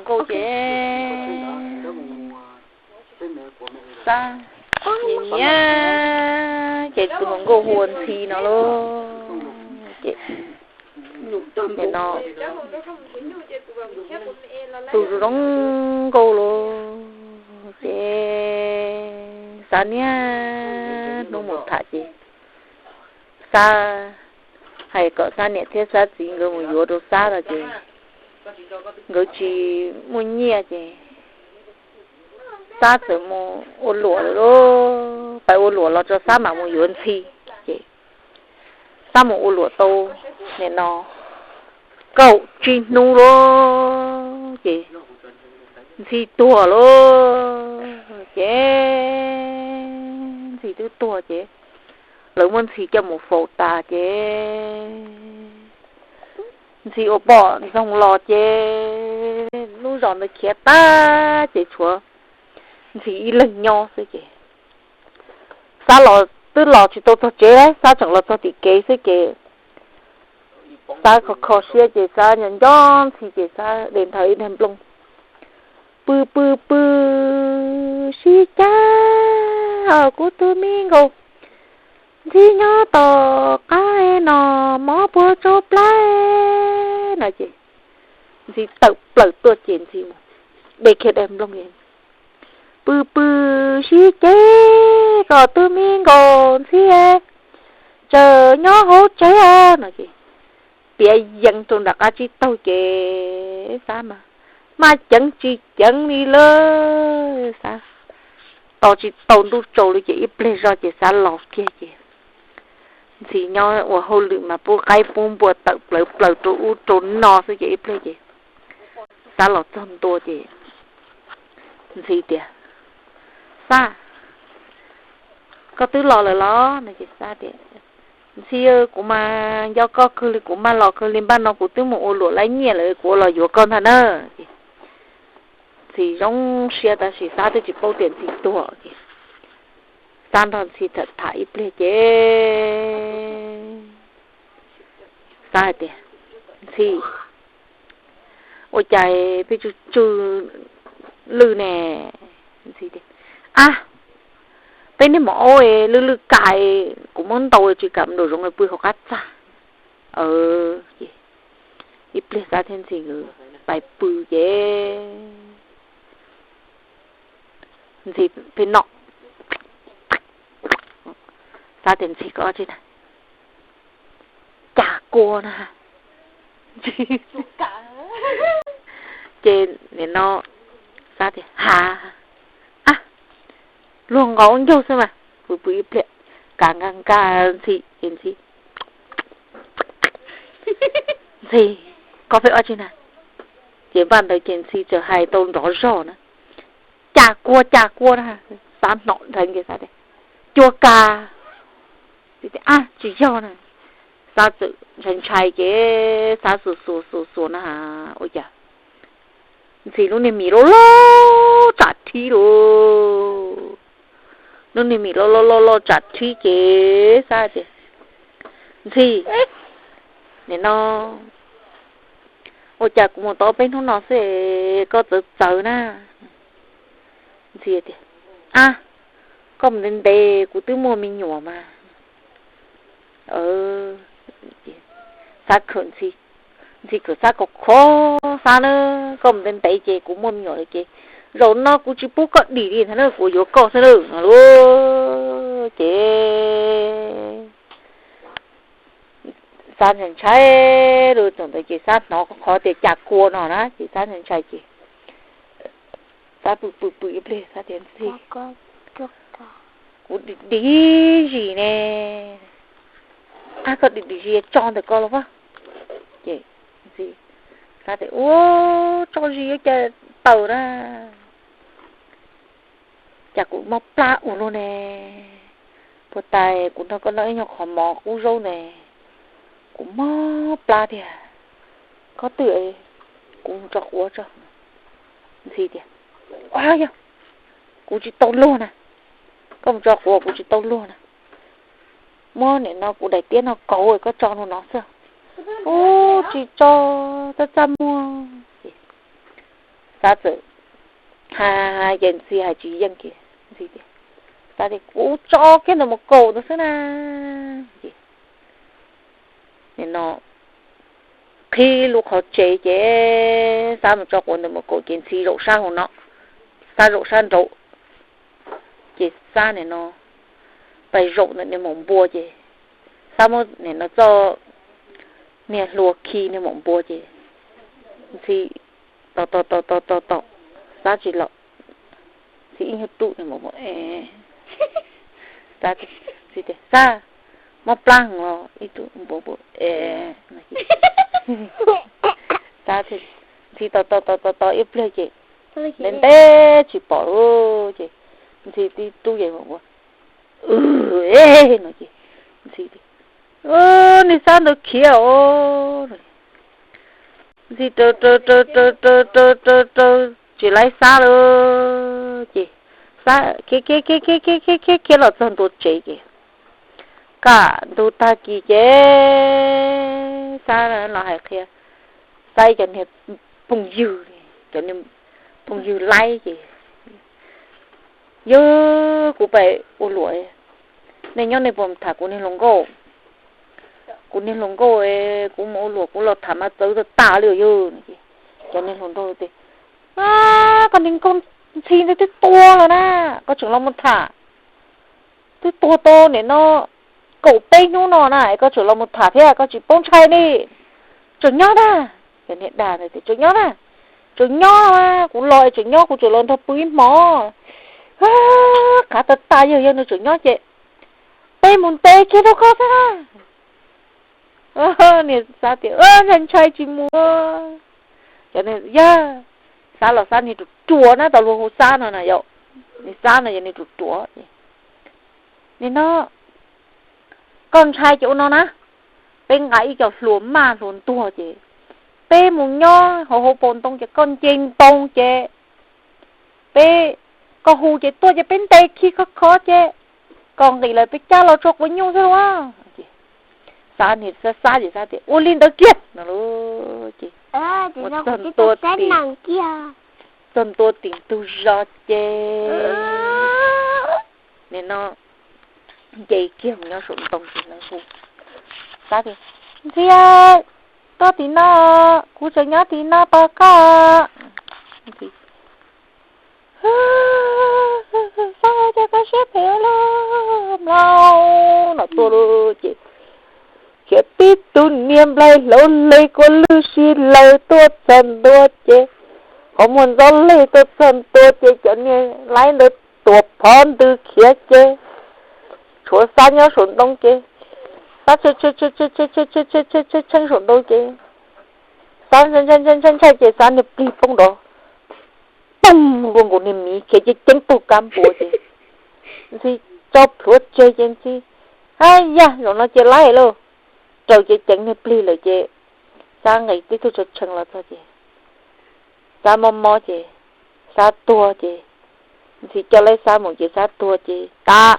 nkauj ces Xab nyiam nyiam ces tus hluas nkauj hu ua Ntxhi no lauj. Ces no tus zoo zoo nkauj lauj ces Xab niaj hnub mus tham ces Xab hais kom Xab niam thiab Xab txiv nkawd mus yuav rau Xab los ces nkawd tsis muaj nyiaj ces Xab txawm mus ua luam lawm lauj. Pais ua luam los tso Xab mam mus yuav Ntxhi. Ces Xab mus ua luam tau nim no kaum tsib hnub lauj ces Ntxhi tuag lauj. Ces Ntxhi twb tuag ces lawv muab Ntxhi coj mus faus tas ces Ntxhi ua poj ntxoog los ces lub zos ntawd khiav tag ces tshuav Ntxhi ib leeg nyob xwb ces Xab los twb los tsis tau txog tsev, Xab tseem los txog tim kev xwb ces Xab kho kho siab ces Xab nco nco Ntxhi ces Xab de nthaws ib daig nplooj, pw pw pw sib cag os kuv tus me nkauj, Ntxhi nyob tom qab no mob puag tsaub plab no ces Ntxhi tawm plaws tuaj ces Ntxhi mus de kiag daim nplooj, pw pw sib ceg koj tus me nkauj Ntxhi, tseem nyob hauv tsev os no ces piav yees rau nram qab tsib taug ces Xab mas maj ceev tsis ceev li lawm, Xab tos tsis tau ntuj tsaus li ces ib pliag zoj ces Xab los kiag ces Ntxhi nyob ua hauj lwm mas pub qaib pub npua tawm plaws plaws rau ub rau no xwb ces ib pliag ces Xab los txog ntua ces Ntxhi tias, Xab, koj twb los lawm los? No ces Xab tias, Ntxhi, kuv mas nco koj kawg li, kuv maj los kawg li, npaj no kuv twb mus ua luam laib nyiaj lawm, kuv ua los yuav koj ntag na. Ntxhi zoo siab tab sis Xab twb tsis paub tias Ntxhi tuag ces Xab nrog Ntxhi tham tham ib pliag ces Xab hais tias, Ntxhi, ua cas peb tsw tsw lwj ne? Ntxhi tias, A, peb niag maum aub lwj lwj kas, kuv muab ntaus tsis kam nraum zoov pw hauv qab txaj. Ces ib pliag Xab thiab Ntxhi nkawd pais pw ces Ntxhi pheej noj. Xab tias, Ntxhi, koj tsi na? Cas kua na. Ces nim no Xab tias, Ha, a, luag nqaus ncaug xwb mas. Pw pw ib pliag, kas nka nka Ntxhi ces Ntxhi, Ntxhi, koj pheej ua tsi na? Ces npaj ntawd ces Ntxhi txawm hais tau nrov zog na, Cas kua, cas kua na. Xab hnov dheev ces Xab tias, Cua kas. Ab, tsis yog na. Xab txawm ntshai ntshai ces Xab xuas xuas xuas xuas na, ua cas Ntxhi lub niag mis loj loj tsam rhib lauj. Lub niag mis loj loj loj loj tsam rhib ces Xab tias, Ntxhi, nim no ua cas kuv mus tau peb hnub no xwb koj txawv txawv na? Ntxhi tias, A, koj mus ntev ntev kuv twb muaj me nyuam mas. Xab khawm Ntxhi, Ntxhi khawm Xab khov khov, Xab na, koj mus ntev ntev ces kuv muaj me nyuam lawm ces zaum no kuv tsis pub koj dim li ntag na, kuv yuav koj xwb na. Ces Xab ntshai ntshai lawm, thaum ntawd ces Xab hnov khov khov tias cas kua no na ces Xab ntshai ntshai ces Xab pw pw pw ib pliag Xab tias, Ntxhi, kuv dim dim zis ne. A, koj dim dim zis tso ntawm ko los pob. Ces Xab tias, Ua, tso zis yuav cas tawm na. Cas kuv mob plab ua luaj ne. Puag ta kuv nrog koj noj ib nyuag qhov mov qub zaub ne, kuv mob plab tiag. Koj twb, kuv mus tso quav tso. Ntxhi tias, Yog, kuv tsis tau luag na. Koj mus tso quav, kuv tsis tau luag na. Muab nim no kuv daim tiab no kauv koj tso rau no xwb. Ub, tsis tso, txaj txaj muag. Ces Xab txawm hais hais ces Ntxhi hais tsis yeej kiag. Ntxhi tias, Xab tias, Kuv tso kiag ntawm mus kaum ntawd xwb na. Ces nim no qhib lub qhov tsev ces Xab mus tso quav ntawm mus kaum ces Ntxhi zaum sab hauv no, Xab zaum sab nraud. Ces Xab nim no pais zaum ntawm niag maum npua ces Xab muab nim no txoj niag hlua khi niag maum npua ces Ntxhi tos tos tos tos tos tos, Xab tsis los. Ntxhi ib nyuag rub niag maum npua, Xab, Xab, mob plab heev los ib tug npua npua, Ntxhi tos tos tos tos tos ib pliag ces ntev ntev tsis pom lawm ces Ntxhi tib rub ces maum npua, no ces Ntxhi, Niag Xab ntawd khiav os. Ntxhi raws raws raws raws raws raws raws tsis laib Xab lawm ces Xab khiav khiav khiav khiav khiav khiav khiav los txog ntua tsev ces kaj ntug tag kis ces Xab los hais qhia Xab ib cov niag phooj ywg, cov niag phooj ywg laib ces, Yog kuv pais ua luam, nej nyob nej puas tham kuv niag hluas nkauj? Kuv niag hluas nkauj, kuv mus ua luam kuv los tham mas txawv tag tas li os yog. Cov niag hluas nraug tias, Koj niag nkauj Ntxhi ntawd twb tuag lawm na, koj tseem los mus tham. Twb tuag tau nim no kaum peb hnub no na es koj tseem los mus tham thiab koj tsis paub ntshai li. Tseem nyob na. Cov niag dag ntawd tias, Tseem nyob na. Tseem nyob, kuv los es tseem nyob, kuv tseem los nrog pw ib hmos. Qhav tas tas yog, yog nws tseem nyob ces peb mus ntes kiag rau koj xwb na. Niag Xab tias, Ntshai ntshai tsis mus. Cov niag, yog Xab los Xab niag ruam ruam na, tau luag hu Xab no na yom. Niag Xab no yog niag ruam ruam. Nim no koj ntshai ces ua no na, peb nqa ib co hlua maj hlua ntuag ces peb mus nyob hauv hauv paus ntoo ces koj nce ntoo ces peb, koj hu ces tuaj ces peb ntes khi khov khov ces koj nqis lawm peb cab los tso quav nyuj xwb lauj. Xab niag Xab Xab ces Xab tias, Ua li ntawd kiag no lauj. Ces mus txog ntua tim, txog ntua tim ntug zos ces nim no nce kiag mus nyob saum ntoo ces lawv hu, Xab tias, Ntxhi, koj tim no, kuv tseem nyob tim no tos koj. Xab tias, Koj siab phem ua luaj, mlaus no tuaj lauj ces khiav tib tug niag nplaig hlauv hle kua lwj si lawm tuaj txog ntua ces qhov muag ntxob leg tuaj txog ntua ces cov niag laib ntawd tuam phov ntws khiav ces tshuav Xab nyob saum ntoo ces Xab tshee tshee saum ntoo ces Xab ntshai ntshai ces Xab niag plig poob nrov, poog, luaj nkaus niag miv khiav ceev ceev taug kab npua ces Ntxhi tso plhuav tseg ces Ntxhi, Ab yam, zaum no ces laib lauj. Raws ceev ceev niag plig lawm ces Xab nqis tib tug tshee tshee los txog ces Xab mob mob ces Xab tuag ces Ntxhi coj laib Xab mus ces Xab tuag ces tas.